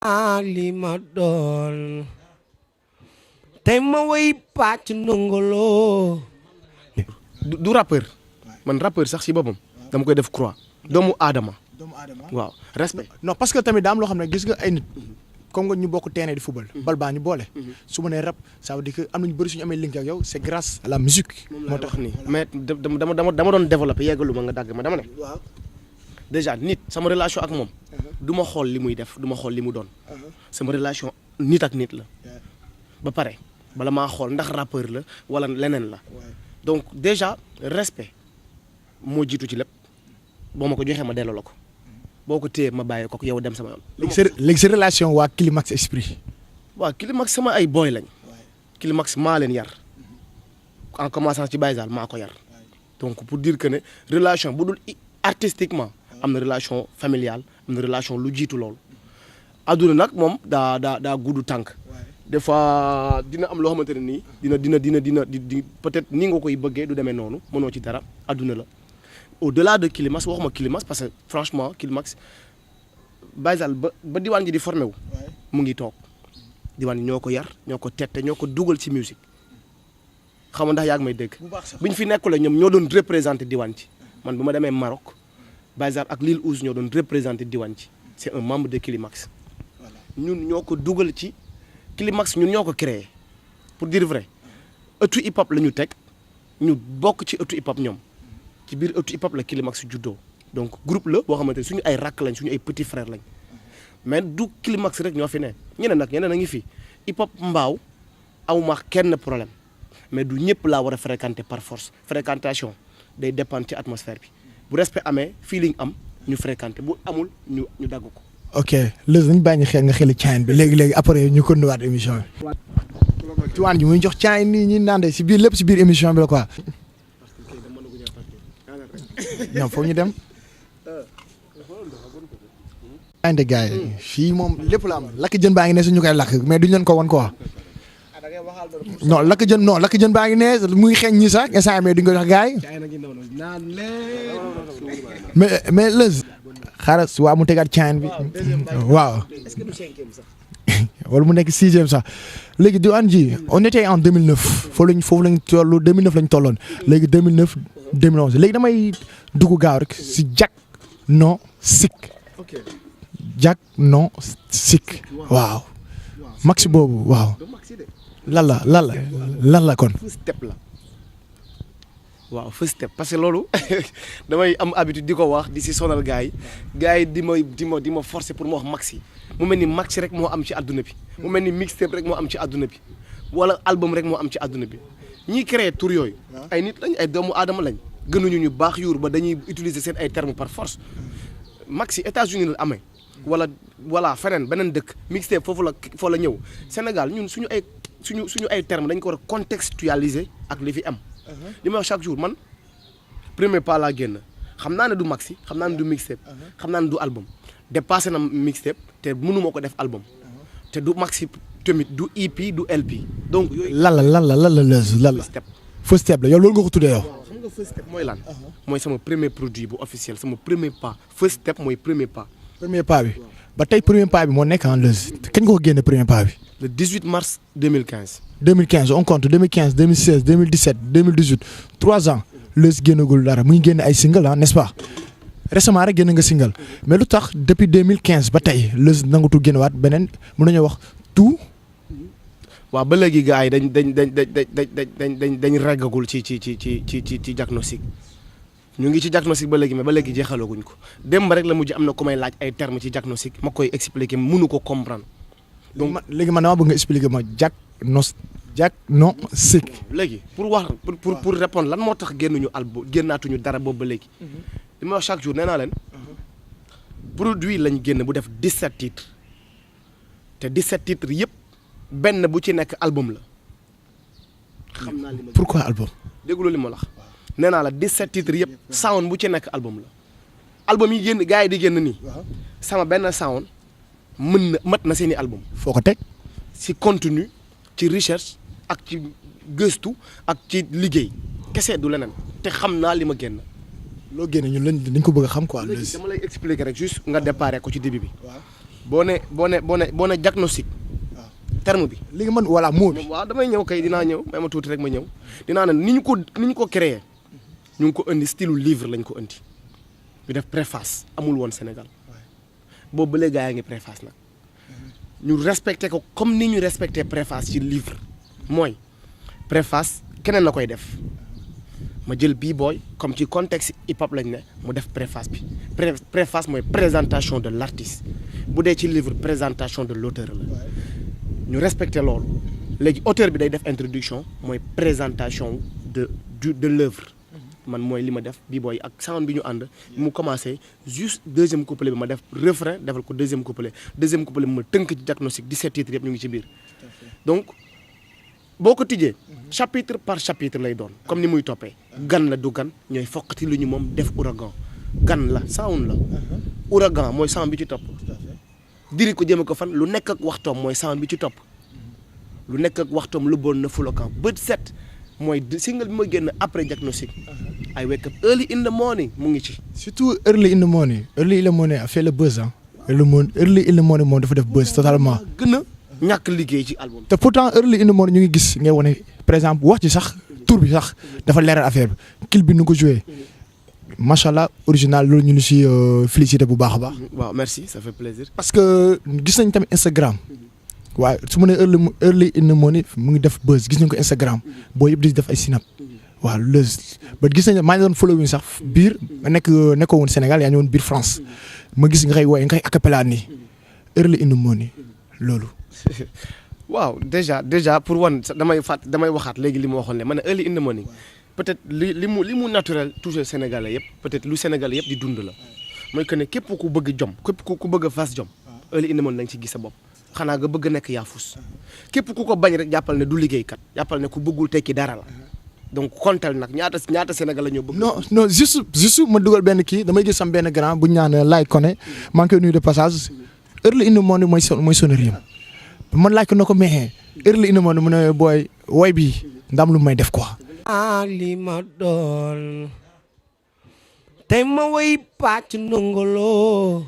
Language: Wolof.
li ma doon tey ma way pàcc ndongolo. du rappeur man rappeur sax si boppam dama koy def croix doomu aadama waaw respect. non parce que tamit daa am loo xam ne gis nga ay nit comme nga ñu bokk terrain di football bal baa ñu boole su ma nee rap ça veut dire que am nañu bëri suñu amee link ak yow c'est grâce à la musique moo tax nii mais dama doon développé yeggalu ma nga dagg ma dama ne waaw déjà nit sama relation ak moom du ma xool li muy def du ma xool li mu doon sama relation nit ak nit la ba pare bala maa xool ndax rappeur la wala leneen la donc déjà respect moo jiitu ci lépp boo ma ko joxee ma delloo la ko boo ko téye ma bàyyi ko yow dem sama yoon. léegi sa relation waa Climax Esprit. waaw Climax sama ay boy lañ. Climax maa leen yar en commençant ci Baye Zal maa ko yar donc pour dire que ne relation bu dul artistiquement am na relation familiale am na relation lu jiitu loolu. adduna nag moom daa gudd tànk. des fois dina am loo xamante ne nii dina peut-être ni nga koy bëggee du demee noonu mënoo ci dara adduna la. au-delà de Climax waxuma Climax parce que franchement Climax Baye Zal ba diwaan ji di formé wu mu ngi toog diwaan ji ñoo ko yar ñoo ko tette ñoo ko dugal ci musique xam nga ndax yaa ngi may dégg bi ñu fi nekkulee ñoom ñoo doon représenté diwaan ji man bu ma demee Maroc Baye Zal ak Lil Ouz ñoo doon représenté diwaan ji c'est un membre de Climax ñun ñoo ko dugal ci Climax ñun ñoo ko créé pour dire vrai ëttu hip hop la ñu teg ñu bokk ci ëttu hip hop ñoom ci biir ëttu hip hop la Climax juddoo donc groupe la boo xamante ne suñu ay rakk lañ suñu ay petit frère lañ mais du Climax rek ñoo fi ne ñeneen a ngi fi hip hop mbaaw awma kenn problème mais du ñëpp laa war a fréquenter par force fréquentation day dépendre ci atmosphère bi bu respect amee feeling am ñu fréquenter bu amul ñu dagg ko. ok léegi dañu bàyyi xel nga xeli caayin bi léegi après ñu continuer émission bi. tuwaan ji muy jox caayin nii ñi naan de si biir lépp si biir émission bi la quoi. ñoom foofu ñu dem. ande gars yi fii moom lépp la am lakk jën baa ngi ne suñu koy lakk mais duñ leen ko won quoi non lakk jën baa ngi ne muy xeeñ ñi sax instant mais duñ ko jox gars yi mais lëz xaaral waa mu tegaat caayin bi waaw wala mu nekk 6e sax léegi diwaan ji on était en 2009 foofu lañ toll 2009 lañ tolloon léegi 2009 2011 léegi damay dugg gaaw rek si Diagnostic Diagnostic waaw max boobu waaw lan la kon. first step la waaw first step parce que loolu damay am habitude di ko wax di si sonal gars yi di ma forcer pour ma wax maxi mu mel ni maxi rek moo am ci àdduna bi mu mel ni mixtape rek moo am ci àdduna bi wala album rek moo am ci àdduna bi ñiy créer tur yooyu ay nit lañ ay doomu aadama lañ gënuñu ñu baax yuur ba dañuy utiliser seen ay termes par force maxi États-Unis la amee wala feneen beneen dëkk mixtape foofu la ñëw Sénégal ñun suñu ay termes dañ ko war a contextualiser ak li fi am. li may wax chaque jour man premier pas laa génn xam naa ne du maxi xam naa ne du mixtape xam naa ne du album dépassé na mixtape te mënuma ko def album te du maxi tamit du EP du LP donc yooyu. lan la first step la yow loolu nga ko tuddee yow. xam nga first step mooy lan. mooy sama premier produit bu officiel sama premier pas first step mooy premier pas. premier pas bi ba tey premier pas bi moo nekk en lëz kañ nga ko génne premier pas bi. le 18 mars 2015. 2015 on compte 2015 2016 2017 2018 3 ans lëz génnagul dara muy génne ay single n'est-ce pas récemment rek génn nga single mais lu tax depuis 2015 ba tey lëz nangutu génnewaat beneen mën nañoo wax tout. waaw ba léegi gars yi dañ reggagul ci Diagnostic ñu ngi ci Diagnostic ba léegi mais ba léegi jeexalaguñ ko démb rek la mujj am na ku may laaj ay termes ci Diagnostic ma koy expliquer mënu ko comprendre. donc léegi man dama bëgg nga expliquer ma Diagnostic. léegi pour répondre lan moo tax génnaatuñu dara boobu ba léegi. li ma wax chaque jour nee naa leen. produit lañ génn bu def 17 titres te 17 titres yëpp benn bu ci nekk album la. xam naa li ma pourquoi album. déglu li ma la wax nee naa la 17 titres yëpp sound bu ci nekk album la. album yi génn gars yi di génn nii. sama benn sound mat na seeni album. foo ko teg. ci contenu ci recherche ak ci gëstu ak ci liggéey kese du leneen te xam naa li ma génn. loo génne ñun dañ ko bëgg a xam quoi. léegi dama lay expliquer rek juste nga déparé ko ci début bi. boo ne diagnostic terme bi. léegi man voilà moo bi. waaw damay ñëw kay dinaa ñëw may ma tuuti rek ma ñëw dinaa ne ni ñu ko créé ñu ngi ko indi style livre lañ ko indi ñu def préface amul woon Sénégal boobu ba léegi gaa yaa ngi préface nag ñu respecté ko comme ni ñu respecté préface ci livre mooy préface keneen la koy def ma jël bii booy comme ci contexte hip hop lañ ne mu def préface bi préface mooy présentation de l'artiste bu dee ci livre présentation de l'auteur la ñu respecté loolu léegi auteur bi day def introduction mooy présentation de l'œuvre man mooy li ma def bii booy ak sound bi ñu ànd mu commencé juste deuxième couplet bi ma def refrain defal ko deuxième couplet bi ma tënk ci diagnostic 17 titres yëpp ñu ngi ci biir donc boo ko tijjee chapitre par chapitre lay doon comme ni muy toppee gan la du gan ñooy fokkati lu ñu moom def ouragan gan la sound la ouragan mooy sound bi ci topp diri ko jëme ko fan lu nekk ak waxtoom mooy sound bi ci topp lu nekk ak waxtoom lu bon na fulokan bët set mooy single bi mooy génn après diagnostic I wake up early in the morning mu ngi ci surtout early in the morning a fait le buzz ah early in the morning moom dafa def buzz totalement gën a ñàkk liggéey ci album te pourtant early in the morning ñu ngi gis ngay wane par exemple wax ci sax tour bi sax dafa leeral affaire bi clip bi nu ko joué macha allah original loolu ñu ngi si félicité bu baax a baax. waaw merci ça fait plaisir. parce que gis nañ tamit Instagram waaye su ma nee early in the morning mu ngi def buzz gis nañ ko Instagram boo yëpp di def ay sinap waaw loolu ba gis nañ maa ngi doon following sax biir nekkoo woon Sénégal yaa ngi woon biir France ma gis nga koy woowee nga koy acapella nii early in the morning loolu. waaw déjà pour wan damay waxaat léegi li ma waxoon ne ma ne early in the morning peut-être li mu naturel toujours Sénégalais yëpp peut-être lu Sénégalais yëpp di dund la mooy que ne képp ku bëgg jom képp ku bëgg a fas jom early in the morning da nga ci gis sa bopp xanaa nga bëgg nekk yaafus képp ku ko bañ rek jàppal ne du liggéeykat jàppal ne ku bëggul tekki dara la donc kontal nag ñaata Sénégalais ñoo bëgg. non juste ma dugal benn kii damay gis sam benn grand bu ñu naan Laye Koné maa ngi koy nuyu de passage early in the morning mooy sonnerie man laaj ko na ko meexee early in the morning mu ne booy woy bi ndam lu may def quoi. li ma doon tey ma woy pàcc ndongolo